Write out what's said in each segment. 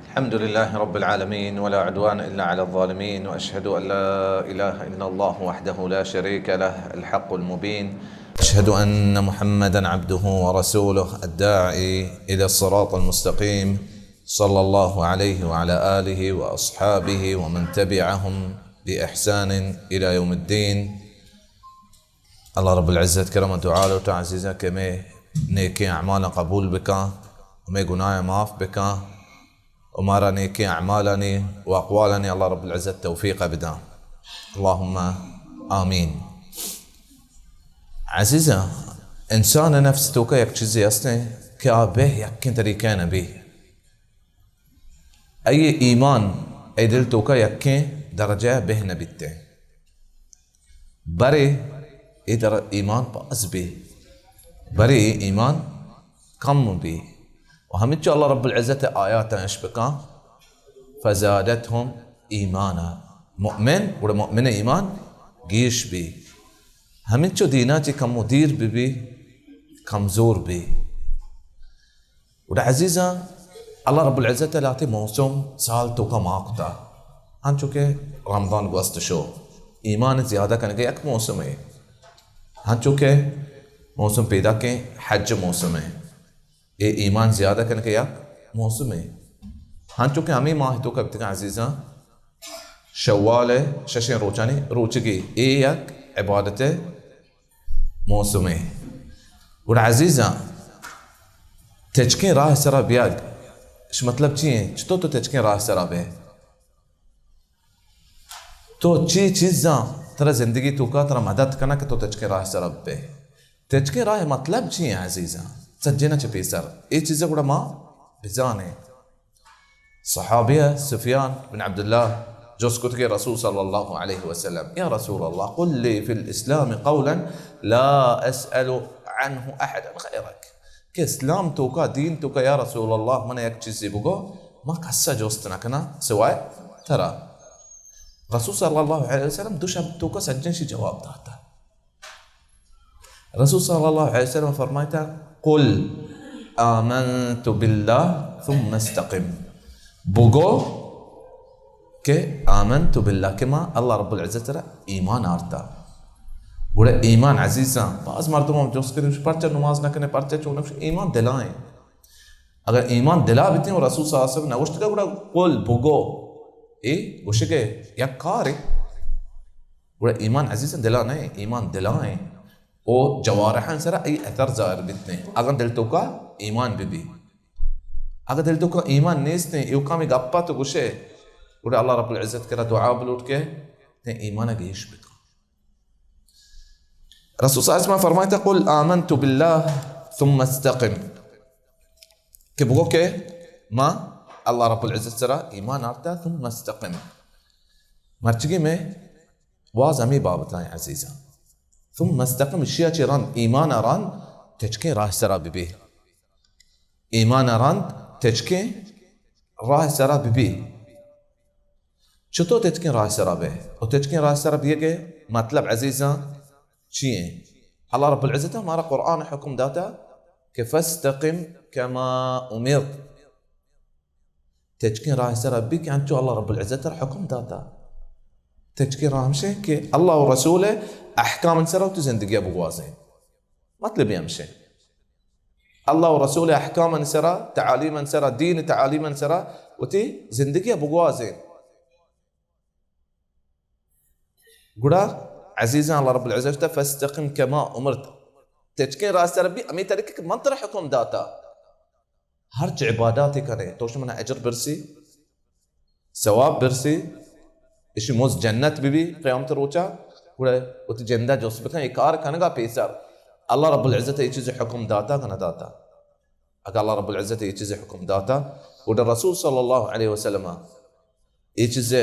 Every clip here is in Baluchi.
الحمد لله رب العالمين، ولا عدوان إلا على الظالمين، وأشهد أن لا إله إلا الله وحده لا شريك له، الحق المبين. أشهد أن محمدا عبده ورسوله، الداعي إلى الصراط المستقيم، صلى الله عليه وعلى آله وأصحابه ومن تبعهم بإحسان إلى يوم الدين. اللہ رب العزت کرم ءَ دعا لوٹاں عزیزاں کہ مئے نیکیں اعمالاں قبول بکاں، مئے گناہاں معاف بکاں، و مارا نیکیں اعمالانی و اقوالانی اللہ رب العزت توفیق بداں۔ اللہم آمین۔ عزیزاں، انسان نفس توکا یک چیزے ہستیں کہ آ بہ یکیں طریقہ نہ بی۔ ای ایمان ای دل توکا یکیں درجہ بہ نہ بیتیں۔ برے اے در ایمان باز بی، برے اے ایمان کم بی۔ و ہمینچو اللہ رب العزت آیات اش بکاں، فزادتهم ایمانا، مؤمن، گڑا مؤمن ایمان گیش بی۔ ہمینچو دینا چی کم و دیر بی بی، کمزور بی۔ گڑا عزیزاں، اللہ رب العزت ءَ لہتے موسم سال توکا ما کتا، انچو کہ رمضان گوست شو، ایمان زیادہ کنگ ءِ یک موسمے، انچو کہ موسم پیداکیں حج موسمے، اے ایمان زیادہ کنگ ءِ یک موسمے، انچو کہ ہمے ماہ توکا بتگاں عزیزاں، شوال ءِ ششیں روچانی روچگی، اے یک عبادت ءِ موسمے۔ گڑا عزیزاں، تچکیں راہ سرا بیاگ، اش مطلب چی ایں؟ چطور تو تچکیں راہ سرا بے؟ تو چی چیزاں ترا زندگی توکا ترا مدد کناں کہ تو تچکیں راہ سرا بے؟ تچکیں راہ مطلب چی ایں عزیزاں؟ سجنا چہ پیسر اے چیزا گڑا ما بزانیں۔ صحابی ءَ سفیان بن عبداللہ جست کت کہ رسول صلی اللہ علیہ وسلم، یا رسول اللہ، قل لی فی الاسلام قولا لا اسأل عنه احدا غیرک، کہ اسلام توکا، دین توکا، یا رسول اللہ، من یک چیزے بگو، ما کسا جست نہ کناں سوائے ترا۔ رسول صلی اللہ علیہ وسلم دو شب توکا سجن شی جواب داتا۔ رسول صلی اللہ علیہ وسلم فرمائتا، قل آمنت باللہ ثم استقم۔ بگو کہ آمنت باللہ، کہ ما اللہ رب العزت را ایمان آرتا۔ گڑا ایمان عزیزاں، باز مردم ہم جست کریں، پرچہ نماز نہ کنے، پرچہ چون نہ، ایمان دلائیں۔ اگر ایمان دلا بیتیں و رسول صلی اللہ علیہ وسلم نگوشتگا، گڑا قل بگو، اے گوشگے یک کارے۔ گڑا ایمان عزیزاں دلا نہ، ایمان دلائیں۔ او جوارحان سرا ای اثر ظاہر بیتیں۔ اگاں دل توکا ایمان ببی، اگاں دل توکا ایمان نیستیں، ایوکامی گپا تو گوشے، گڑا اللہ رب العزت کرا دعا بلوٹ کہ تے ایمان گیش بکن۔ رسول صلی اللہ علیہ وسلم فرمائتا، قل آمنت باللہ ثم استقم، کہ بگو کہ ما اللہ رب العزت سرا ایمان آرتا، ثم استقم۔ مرچگی میں واز ہمیں بابتائیں عزیزاں۔ ثم استقم، اشیا چہ رند، ایمان رند، تچکیں راہ سرا ببی۔ ایمان رند، تچکیں راہ سرا ببی۔ چطور تچکیں راہ سرا بے؟ و تچکیں راہ سرا بیگے مطلب عزیزاں چی ایں؟ اللہ رب العزت ہمارا قرآن حکم داتا کہ فاستقم کما امرت۔ تچکیں راہ سرا بی کہ انچو اللہ رب العزت را حکم داتا۔ تچکیں راہ ہمشے کہ اللہ و رسول احکام سرا تو زندگی بگوازیں۔ مطلب ہمشے۔ اللہ و رسول احکام سرا، تعالیم سرا، دین تعالیم سرا وتی زندگی بگوازیں۔ گڑا عزیزاں، اللہ رب العزت گوشتا، فاستقم کما امرت۔ تچکیں راہ سرا بی، ہمیں طریقے کہ من ترا حکم داتا۔ ہرچ عباداتے کنے، تو شمنا اجر برسی، ثواب برسی، اشی مز جنت ببی قیامت روچا۔ گڑا وتی جندا جست بکن، اے کار کنگا پیسر اللہ رب العزت اے چیز حکم داتا کہ نہ داتا؟ اگہ اللہ رب العزت اے چیز حکم داتا، گڑا رسول صلی اللہ علیہ وسلم اے چیز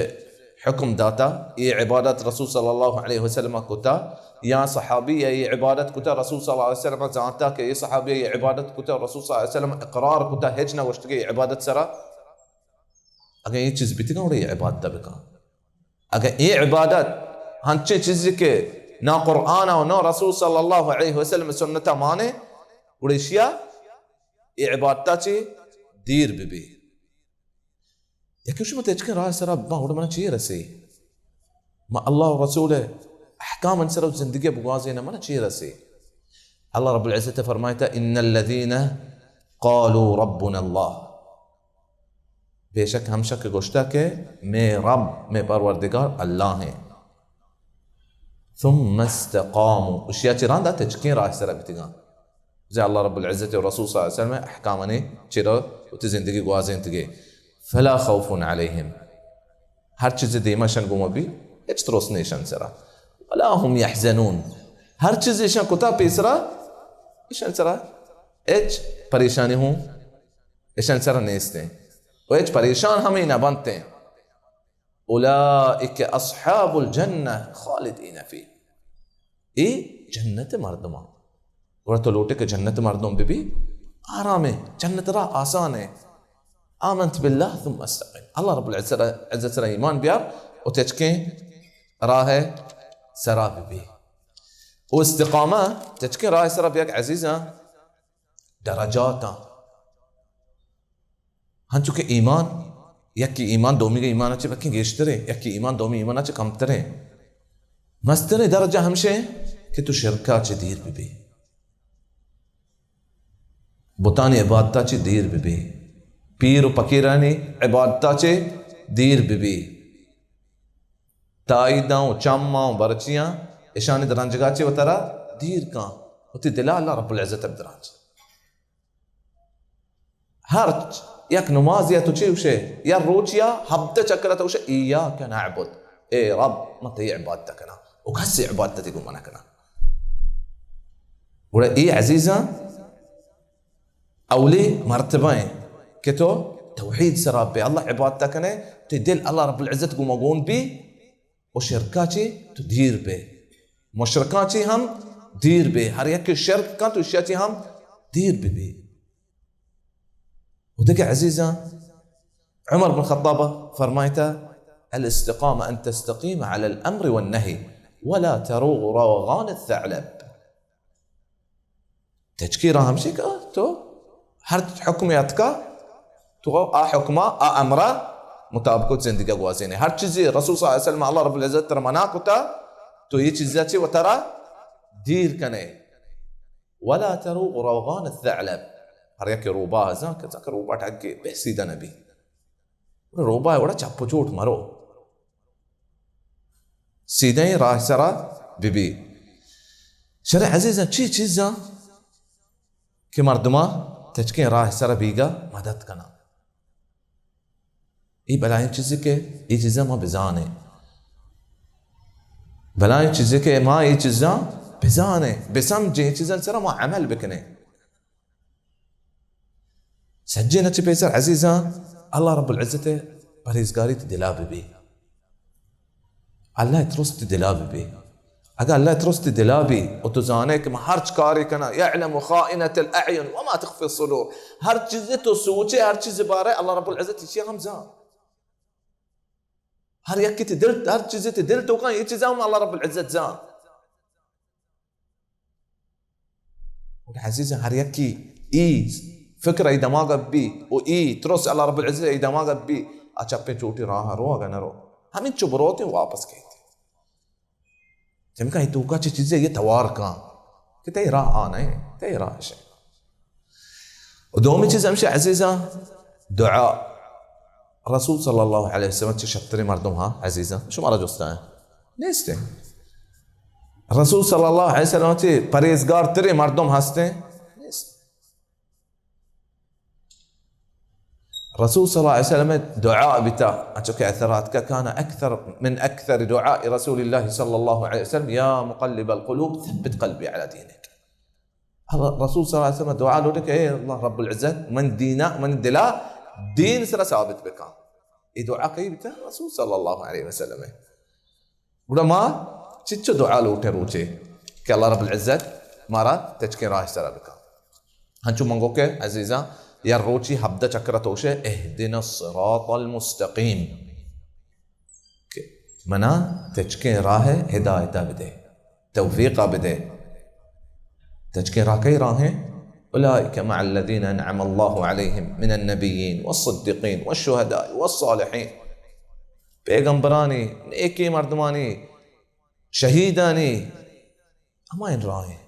حکم داتا، اے عبادت رسول صلی اللہ علیہ وسلم کتا، یا صحابی اے عبادت کتا، رسول صلی اللہ علیہ وسلم زانتا کہ اے صحابی اے عبادت کتا، رسول صلی اللہ علیہ وسلم اقرار کتا، ہچ نہ گوشت کہ اے عبادت سرا۔ اگہ اے چیز بیتگا، گڑا اے عبادت بکا۔ اگہ اے عبادت ہنچیں چیزے کہ نہ قرآن و نہ رسول صلی اللہ علیہ وسلم سنتا مانے، گڑا اشیا اے عبادتا چی دیر ببی۔ کہ شما تچکیں راہ سرا باں، گڑا منا چی رسی؟ ما اللہ و رسول احکام سرا زندگی بگوازین، منا چی رسی؟ اللہ رب العزت فرمائتا: ان الذين قالوا ربنا الله، بے شک ہمشک گوشتا کہ مے رب، مے پروردگار اللہ ہیں۔ ثم استقاموا، اشیا چہ رندا تچکیں راہ سرا بیتگاں۔ زی اللہ رب العزت و رسول صلی اللہ علیہ وسلم احکامانی چرا وتی زندگی گوازینتگے۔ فلا خوف عليهم، ہر چیز دیما شن گوما بی، ہچ ترس نیشن سرا۔ ولا هم يحزنون، ہر چیز ایشان کتا پیسرا، ایشان سرا ہچ پریشانی ہوں ایشان سرا نیستیں، و ہچ پریشان ہمیں نہ بنتیں۔ اولئک اصحاب الجنة خالدین فیها، اے جنت مردمان۔ گڑا تو لوٹے کہ جنت مردم بہ بی، آرام ہے، جنت را آسان ہے۔ آمنت بالله ثم استقم، اللہ رب العزت، عزت سرا ایمان بیار و تچکیں راہ سرا بہ بی۔ و استقامہ، تچکیں راہ سرا بیگ عزیزاں، درجاتاں۔ ہنچو کہ ایمان، یکی ایمان دومی ایمان چہ بلکیں گیشتریں، یکی ایمان دومی ایمان چہ کمتریں۔ مستریں درجہ ہمشیں کہ تو شرکا چہ دیر بہ بی، بتانی عبادتا چہ دیر بہ بی، پیر و پکیرانی عبادتا چہ دیر بہ بی، تائیداں و چماں و برچیاں اشانی درنجگا چہ وترا دیر کن، وتی دلا اللہ رب العزت بدرانج۔ ہرچ یک نمازی تو چے گوشے، یا روچیا ہبدہ چکر تو گوشے، ایاک نعبد، اے رب، من تئی عبادت کناں، و کسی عبادت گو من کناں۔ گڑا اے عزیزاں، اولی مرتبہ ہیں کہ تو توحید سرا بے اللہ عبادت کنے، تی دل اللہ رب العزت گو مگون بی، و شرکا چی تو دیر بے، مشرکاں چی ہم دیر بے، ہر یک شرک کن تو اشیا چی ہم دیر بہ بی۔ و دگہ عزیزاں، عمر بن خطاب فرمائتا: الاستقامة أن تستقيم على الأمر والنهي ولا تروغ روغان الثعلب۔ تچکی راہ ہمشی کہ تو ہر حکم اتکا، تو آ حکمہ، آ امرہ مطابق زندگی گوازینے۔ ہر چیزی رسول صلی اللہ علیہ وسلم، اللہ رب العزت ترا منع کتا، تو یہ چیزا چی وترا دیر کنے۔ ولا تروغ روغان الثعلب۔ ہر یک روباہ زان کہ زان کہ روباہ ٹگے بے سیدہ نبی۔ روباہ وڑا چپ و چوٹ مرو۔ سیدھیں راہ سرا بہ بی۔ شر عزیزاں، چی چیزاں کہ مردماں تچکیں راہ سرا بیگا مدد کناں؟ اے بلاہیں چیزے کہ اے چیزاں ما بزانیں۔ بلاہیں چیزے کہ ما اے چیزاں بزانیں، بسمجھیں، اے چیزاں سرا ما عمل بکنیں۔ سجے نچ پیسر عزیزاں، اللہ رب العزت پرہیزگاری تی دلا بہ بی۔ اللہ ترس تی دلا بہ بی۔ اگاں اللہ ترس تی دلا بی، و تو زانے کہ من ہرچ کارے کناں، یعلم خائنة الاعین وما تخفی الصدور، ہر چیزے تو سوچے، ہر چیزے بارے اللہ رب العزت اسی ہم زان۔ ہر یکی تی دل، ہر چیزے تی دل تو کن، یہ چیزا ہم اللہ رب العزت زان۔ گڑا عزیزاں، ہر یکی ای فکر ای دماغ بی و ای ترس اللہ رب العزت ای دماغ بی، آ چپیں چوٹی راہ رو اگا نہ رو، ہمینچو بروتیں واپس کیت۔ چمکا ای توکا چی چیزے یہ توار کن کہ تئی راہ آ نہ، تئی راہ شے۔ و دومی چیز ہمشہ عزیزاں، دعا۔ رسول صلی اللہ علیہ وسلم چہ شتریں مردم ہاں عزیزاں، شمارا جستا ہیں؟ نیست ہیں۔ رسول صلی اللہ علیہ وسلم چہ پرہیزگار تریں مردم ہستیں؟ نیست۔ رسول صلی اللہ علیہ وسلم دعا بیتا، اچو کہ اثرات کا کان اکثر من اکثر دعاء رسول اللہ صلی اللہ علیہ وسلم، یا مقلب القلوب ثبت قلبی علی دینک۔ اللہ، رسول صلی اللہ علیہ وسلم دعا لوٹے کہ اے اللہ رب العزت، من دینا، من دلا دین سرا ثابت بکن۔ اے دعا کئی بیتا؟ رسول صلی اللہ علیہ وسلم۔ گڑا ما چچو دعا لوٹے روچے کہ اللہ رب العزت مارا تچکیں راہ سرا بکن۔ ہنچو من گو کہ عزیزاں، یا روچی ہبدہ چکر توشے، اهدنا الصراط المستقیم۔ کہ منا تچکیں راہ ہدایتا بدے، توفیقا بدے۔ تچکیں راہ کئی راہیں؟ اولئک مع الذین انعم الله علیهم من النبیین والصدیقین والشهداء والصالحین۔ پیغمبرانی، نیکیں مردمانی، شہیدانی، ہمائیں راہیں۔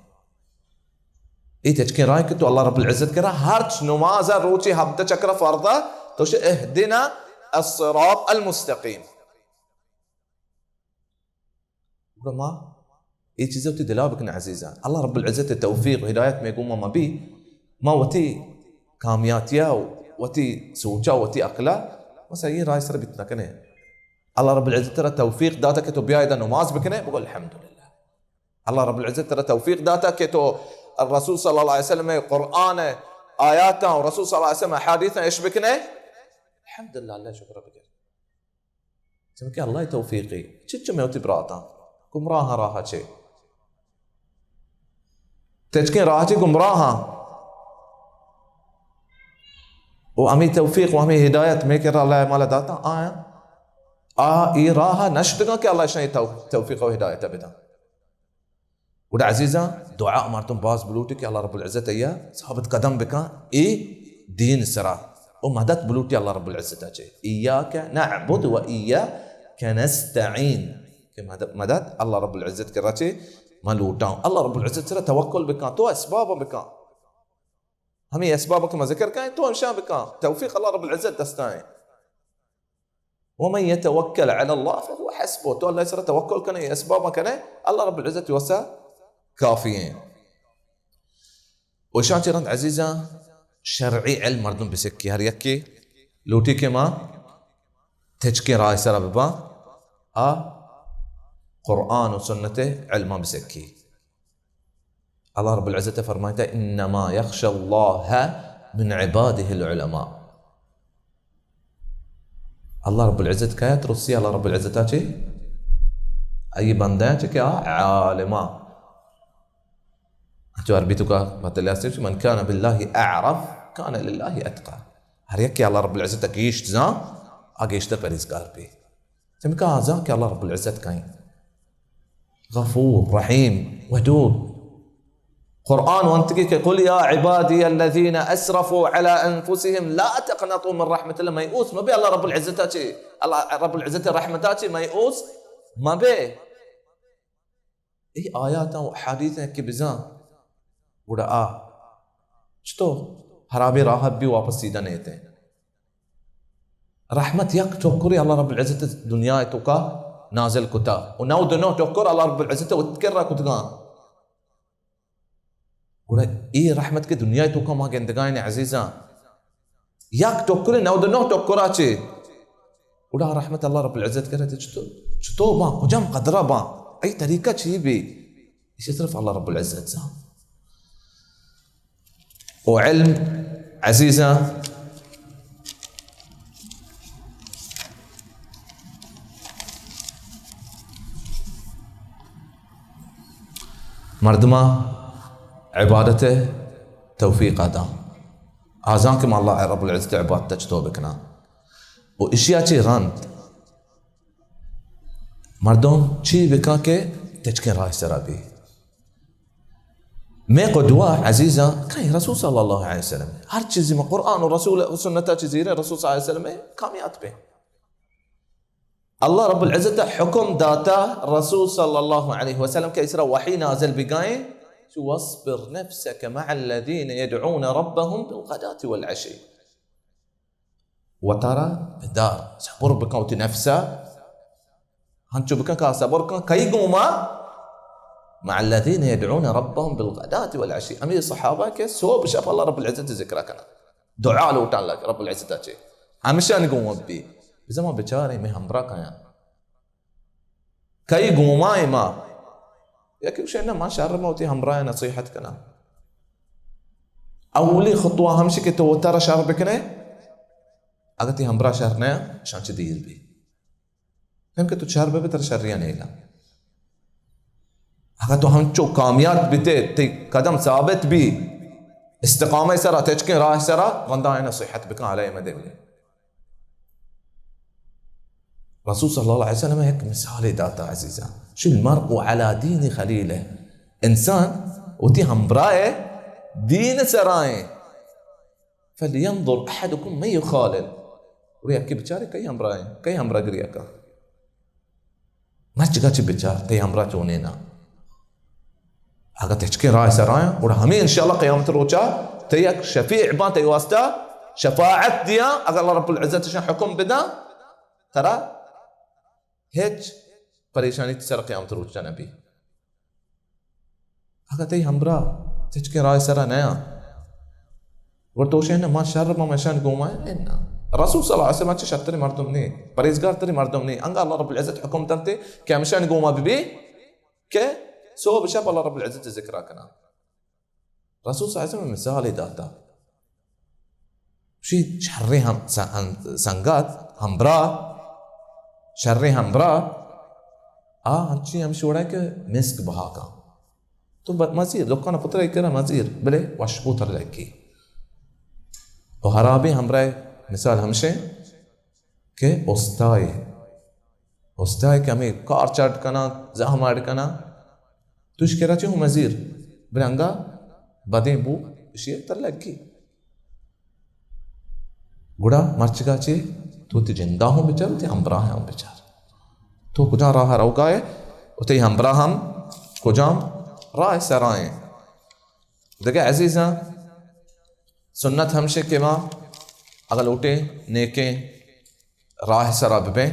اے تچکیں راہ کہ تو اللہ رب العزت کرا ہرچ نماز روچے ہبدہ چکر فرض تو شے اهدنا الصراط المستقیم۔ گڑا ما اے چیزا وتی دلا بکن عزیزاں۔ اللہ رب العزت توفیق و ہدایت میں گوما مبی، ما وتی کامیاتیا و وتی سوچا و وتی عقلا ما صحیح راہ سر بیت نہ کنے۔ اللہ رب العزت ترا توفیق داتا کہ تو بیا ادا نماز بکنے، بگو الحمدللہ۔ اللہ رب العزت ترا توفیق داتا کہ تو رسول صلی اللہ علیہ وسلم قرآن آیاتاں و رسول صلی اللہ علیہ وسلم حدیثاں اش بکنے، الحمدللہ، اللہ شکر بکن۔ چونکہ اللہ توفیقی، چچ میں وتی براتاں گمراہ راہ چے، تچکیں راہ چے گمراہ۔ و ہمیں توفیق و ہمیں ہدایت میں کہ اللہ مالا داتا آیا، آ اے راہ نشتگاں کہ اللہ شاہ تو-، توفیق و ہدایت بدن۔ گڑا عزیزاں، دعا مردم باز بلوٹی کہ اللہ رب العزت ایا ثابت قدم بکن اے دین سرا، و مدد بلوٹی اللہ رب العزت چے۔ ایاک نعبد و ایاک نستعین، کہ مدد، مدد اللہ رب العزت کرا چے من لوٹاں۔ اللہ رب العزت سرا توکل بکن، تو اسباب بکن۔ ہمیں اسباب کہ ما ذکر کن، تو ہمشاں بکن، توفیق اللہ رب العزت دستائیں۔ ومن يتوكل على الله فهو حسبه۔ تو اللہ سر توکل کنے، اسباب کنے، اللہ رب العزت وسا کافی ہیں۔ و شان چرند عزیزاں، شرعی علم مردم بسکی، ہر یکی لوٹی کہ ما تچکیں راہ سر ببا، آ قرآن و سنت علم بسکی۔ اللہ رب العزت فرمائتا، انما یخشی اللہ من عباده العلماء۔ اللہ رب العزت کیا ترسی؟ اللہ رب العزت چے؟ اے بندہ چے کہ آ عالما۔ جو عربی تو کا بتلے استے، من کان باللہ اعرف کان للہ اتقی۔ ہر یک کہ اللہ رب العزت گیشت زان، آ گیشتر پرہیزگار بی۔ چمکہ آ زان کہ اللہ رب العزت کئیں، غفور، رحیم، ودود۔ قرآن وانتگی کہ قل یا عبادی الذین اسرفوا علی انفسهم لا تقنطوا من رحمة الله۔ میؤوس مبے اللہ رب العزت چے، اللہ رب العزت رحمتا چے میؤوس مبے۔ اے آیاتاں و احادیث ہیں کہ بزاں گڑا آ چتو حرابیں راہ بی واپس سیدھا نیتے۔ رحمت یک ٹکرے اللہ رب العزت دنیا توکا نازل کتا و نود و نو ٹکر اللہ رب العزت اتکر را کتگاں۔ گڑا اے رحمت کہ دنیا توکا ما گندگائیں عزیزاں، یک ٹکرے نود و نو ٹکرا چے، گڑا رحمت اللہ رب العزت کرا چتو، چتو باں، کجام قدرا باں، اے طریقہ چی بی؟ اسی طرف اللہ رب العزت زان۔ و علم عزیزاں، مردماں عبادت توفیق داں، آ زان کہ ما اللہ رب العزت عبادت چتو بکناں۔ و اشیا چے رند مردم چی بکن کہ تچکیں راہ سرا بی۔ میں قدوہ عزیزاں کہیں رسول صلی اللہ علیہ وسلم، ہر چیزی میں قرآن و رسول و سنتا چیزی رہے، رسول صلی اللہ علیہ وسلم کامیات بے۔ اللہ رب العزت حکم داتا رسول صلی اللہ علیہ وسلم کہ اسرا وحی نازل بگائیں، چو واصبر نفسك مع الذين يدعون ربهم بالغداة والعشي۔ وتارا بدار، صبر بکن وتی نفسا، ہنچو بکن کہ صبر کن، کئی گوما؟ مع الذين يدعون ربهم بالغداة والعشي۔ ہمیں صحابہ کہ صبح شپ اللہ رب العزت ذکر کنا، دعا لوٹا اللہ رب العزت چے، ہمشان گوما بی۔ بزما بچارے میں ہمراہ کایاں۔ کئی گوما ایں ما؟ یکے گوشے، نہ، ما شر ما وتی ہمراہ نصیحت کناں۔ اولی خطوہ ہمشی کہ تو وتارا شر بکنے، اگر تی ہمراہ شر نہ، شان چہ دیر بی۔ ہم کہ تو شر بے، تر شریا نیلا۔ اگر تو ہنچو کامیات بیتے، تی قدم ثابت بی، استقامہ سرا، تچکیں راہ سرا، گندا نصیحت بکن، علیہ مدے بلے۔ رسول صلی اللہ علیہ وسلم یک مثال داتا عزیزاں، شو المرء على دين خليله، انسان وتی ہمراہ دین سرائیں۔ فلینظر احدکم من یخالل۔ وہ یکی بچارے کئی ہمراہ ہیں، کئی ہمراہ گریا کا۔ مرچگا چہ بچار، تئی ہمراہ چونیں نا۔ اگاں تچکیں راہ سرائیں، گڑا ہمیں انشاءاللہ قیامت روچا تئی یک شفیع باں، تئی واسطہ شفاعت دیاں۔ اگر اللہ رب العزت شان حکم بداں، ترا ہچ پریشانی تئی سر قیامت روچا نبی۔ اگاں تئی ہمراہ تچکیں راہ سرا نیاں، گڑا تو شے نہ، ما شر، ما مشان گوما ہیں؟ نہ۔ رسول صلی اللہ علیہ وسلم چہ شتریں مردم نہیں، پرہیزگار تریں مردم نہیں۔ انگا اللہ رب العزت حکم دنتے کہ ہمشان گوما ببی کہ صبح شپ اللہ رب العزت ذکرہ کنا۔ رسول صلی اللہ علیہ وسلم مثال داتا۔ شی شریں ہم، س-، ہم، سنگت، ہمبراہ، شریں ہمبراہ، آ ہنچی ہمشی وڑا کہ مسک بہا کن۔ تو ب-، مزیر، دکان پتر ایک کرا مزیر، بلے وشبو تر لگی۔ و حرابیں ہمراہ مثال ہمشیں کہ استائے، استائے کہ ہمیں کار چٹ کناں، زہم اڈ کناں، تو اش کرا چہ ہوں مزیر، بلے انگا بدیں بو اشی تر لگی۔ گڑا مرچگا چے تو تئی جندا ہوں بچار، تئی ہمبراہ ہوں بچار۔ تو کجام راہ روگا ہے، و تئی ہمبراہ ہم کجام راہ سرائیں۔ دگہ عزیزاں، سنت ہمشے کہ ما اگر لوٹیں نیکیں راہ سرا ببیں،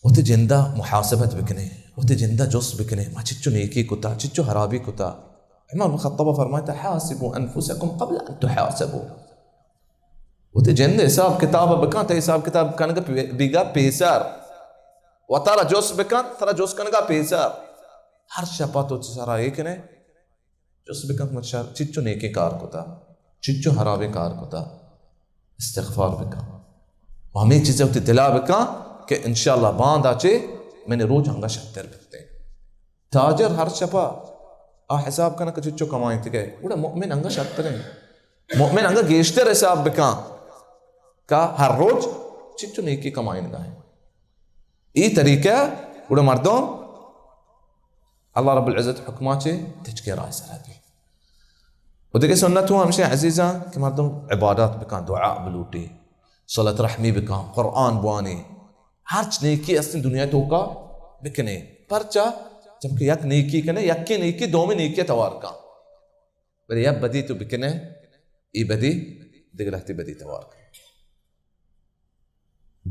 وتی جندا محاسبت بکنے، وتی جندا جست بکنے، ما چچو نیکی کتا، چچو حرابی کتا۔ عمر بن خطاب فرمائتا، حاسبوا انفسکم قبل ان تحاسبوا۔ وتی جند حساب کتاب بکن، تئی حساب کتاب کنگ پی-، بیگا پیسر۔ وتارا جست بکن، ترا جست کنگا پیسر۔ ہر شپا تو چہ سرا اے کنے، جست بکن کہ من شر، چچو نیکیں کار کتا، چچو حرابیں کار کتا، استغفار بکن۔ و ہمیں چیزیں وتی دلا بکن کہ انشاءاللہ باندا چے منی روچ انگا شتر بکتے۔ تاجر ہر شپا آ حساب کن کہ چچو کمائیں تکے، گڑا مؤمن انگا شتریں۔ مؤمن انگا گیشتر حساب بکن کہ ہر روچ چچو نیکی کمائیں گا ہیں۔ ای طریقہ گڑا مردم اللہ رب العزت حکما چے تچکے راہ سرا بی۔ و دگہ سنت ہوں ہمشے عزیزاں کہ مردم عبادات بکن، دعا بلوٹی، صلت رحمی بکن، قرآن بوانی، ہرچ نیکی استیں دنیا توکا بکنے۔ پرچا؟ چمکہ یک نیکی کنے، یکے نیکی دومی نیکی توار کن۔ بلے یک بدی تو بکنے، ای بدی دگہ لہتی بدی توار کن۔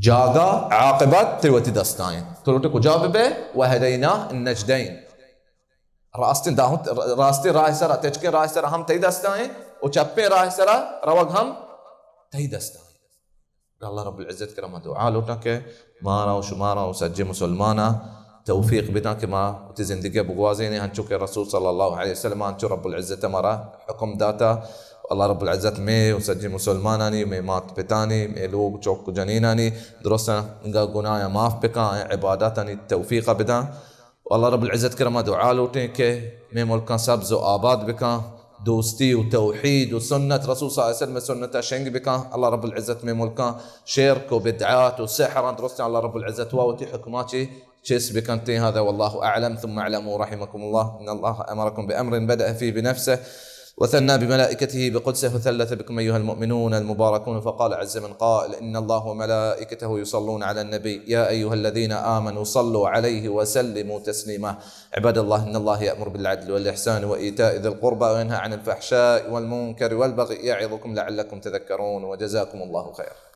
جاگہ عاقبت تئی وتی دستائیں۔ تو لوٹے کجا ببے؟ وہدیناہ النجدین۔ راستیں داہت، راستیں راہ سرا، تچکیں راہ سرا ہم تئی دستائیں و چپیں راہ سرا روگ ہم تئی دستائیں۔ اللہ رب العزت کرا ما دعا لوٹاں کہ مارا و شمارا و سجے مسلماناں توفیق بداں کہ ما وتی زندگی بگوازینیں ہنچو کہ رسول صلی اللہ علیہ وسلم، ہنچو رب العزت مارا حکم داتا۔ اللہ رب العزت مے و سجے مسلمانانی، مے مات پتانی، مے لوگ چوک جنینانی درستاں گناہ معاف بکاں، عباداتانی توفیق بداں۔ و اللہ رب العزت کرا ما دعا لوٹیں کہ مے ملکاں سبز و آباد بکاں، دوستی و توحید و سنت، رسول صلی اللہ علیہ وسلم سنت شنگ بکاں۔ اللہ رب العزت مے ملکاں شرک و بدعات و سحراں درستاں اللہ رب العزت وا وتی حکما چے چست بکنتیں۔ هذا والله أعلم، ثم اعلموا رحمكم الله أن الله أمركم بأمر بدأ فيه بنفسه وثنى بملائكته بقدسه وثلث بكم أيها المؤمنون المباركون، فقال عز من قائل: إن الله وملائكته يصلون على النبي، يا أيها الذين آمنوا صلوا عليه وسلموا تسليما. عباد الله، إن الله يأمر بالعدل والإحسان وإيتاء ذي القربى وينهى عن الفحشاء والمنكر والبغي يعظكم لعلكم تذكرون، وجزاكم الله خيرا.